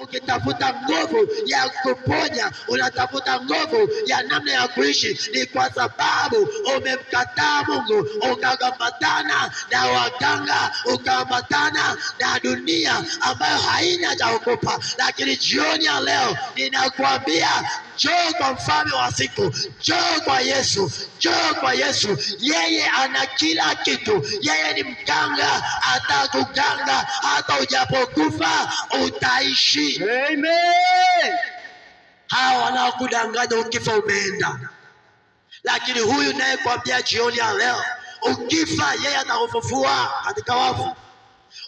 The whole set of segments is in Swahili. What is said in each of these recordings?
Ukitafuta nguvu ya kuponya, unatafuta nguvu ya namna ya kuishi, ni kwa sababu umemkataa Mungu, ukaambatana na waganga, ukaambatana na dunia ambayo haina cha kukupa. Lakini jioni ya leo ninakuambia, njoo kwa mfalme wa siku, njoo kwa Yesu, njoo kwa Yesu. Yeye ana kila kitu, yeye ni mganga, atakuganga hata ujapokufa utaishi. Amen. Hawa wanaokudanganya ukifa umeenda, lakini huyu naye kuambia jioni ya leo, ukifa yeye atakufufua katika wafu.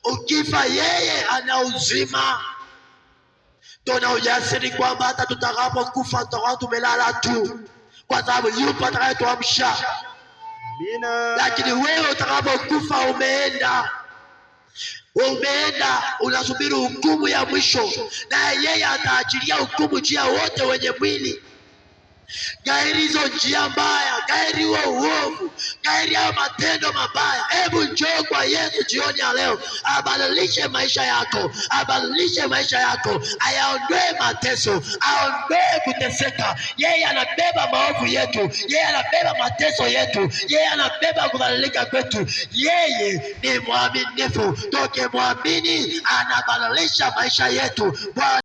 Ukifa yeye ana uzima. Tuna ujasiri kwamba hata tutakapokufa tutakuwa tumelala tu, kwa sababu yupo atakayetuamsha. Amina. Lakini wewe utakapokufa umeenda, umeenda, unasubiri hukumu ya mwisho, naye yeye ataachilia hukumu juu ya wote wenye mwili. Gairi hizo njia mbaya, gairi huo uovu, gairi hayo matendo mabaya. Hebu njoo kwa Yesu jioni ya leo, abadilishe maisha yako, abadilishe maisha yako, ayaondoe mateso, aondoe kuteseka. Yeye anabeba maovu yetu, yeye anabeba mateso yetu, yeye anabeba kubadilika kwetu. Yeye ni mwaminifu, tukimwamini anabadilisha maisha yetu. Bwana